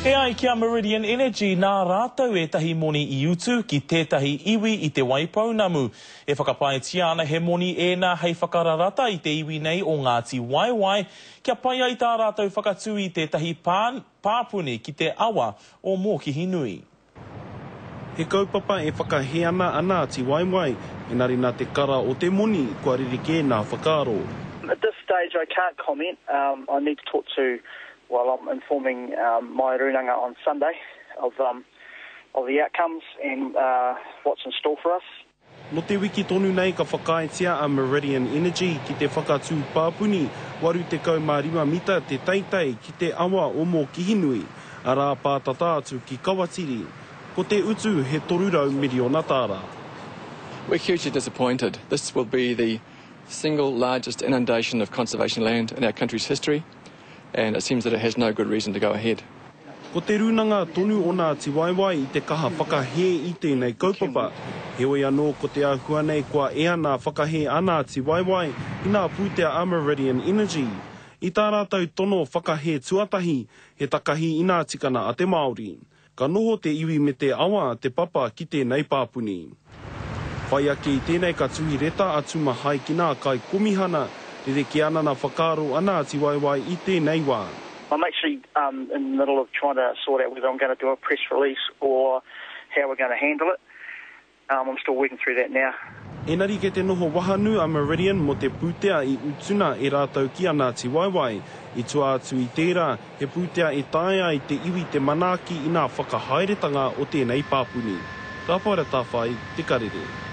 E ai ki a Meridian Energy, nā rātou ētahi moni i utu ki tētahi iwi i Te Waipounamu. E whakapaetia ana he moni ēnā hei whakararata i te iwi nei o Ngāti Waewae kia pai ai tā rātou whakatū i tētahi pāpuni ki te awa o Mōkihinui. He kaupapa e whakahē ana a Ngāti Waewae, engari nā te kara o te moni kua rerekē nā whakaaro. At this stage I can't comment, I need to talk to, well I'm informing my runanga on Sunday of of the outcomes and what's in store for us. Nō te wiki tonu nei ka whakaaetia a Meridian Energy ki te whakatū pāpuni 85 mita te teitei ki te awa o Mōkihinui, arā pātata atu ki Kawatiri. Ko te utu he 300 miriona tāra. We're hugely disappointed. This will be the single largest inundation of conservation land in our country's history and it seems that it has no good reason to go ahead. Ko te rūnanga tonu o Ngāti Waewae i te kaha whakahē i tēnei kaupapa. Heoi anō ko te āhua nei kua ea nā whakahē a Ngāti Waewae i nā pūtea a Meridian Energy. I tā rātou tono whakahē tuatahi, he takahi i nā tikana a te Māori. Ka noho te iwi me te awa te papa ki tēnei pāpuni. Whai ake i tēnei ka tuhi reta a Tumahai ki nā Kaikomihana, rerekē ana nā whakaaro a Ngāti Waewae i tēnei wā. I'm actually in the middle of trying to sort out whether I'm going to do a press release or how we're going to handle it. I'm still working through that now. Engari kei te noho wahanu a Meridian mō te pūtea i utuna e rātou ki a Ngāti Waewae. I tua atu i tērā, he pūtea e taea ai te iwi te manaaki i ngā whakahaeretanga o tēnei pāpuni. Rāwhaera Tawhai, Te Karere.